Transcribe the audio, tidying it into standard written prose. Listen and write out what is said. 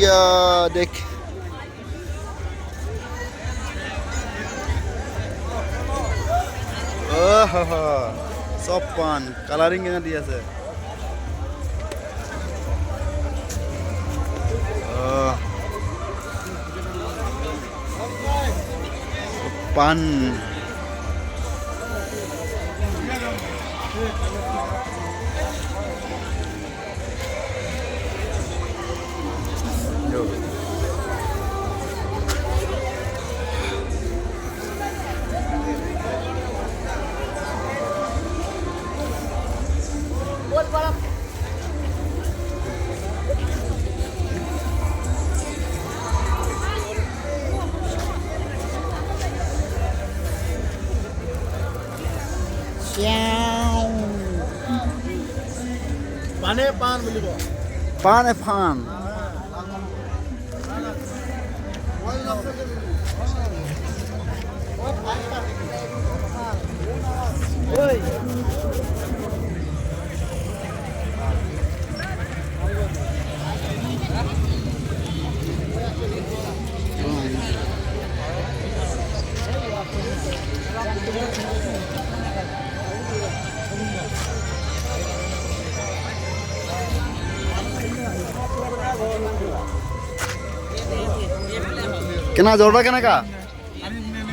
দেখ। অ' চব পাণ কালাৰিং কেনে দি আছে। অহ। পাণ। পানে পান বুলি কয়। পাণ পাণ। কেনা জৰ্দা কেনেকা?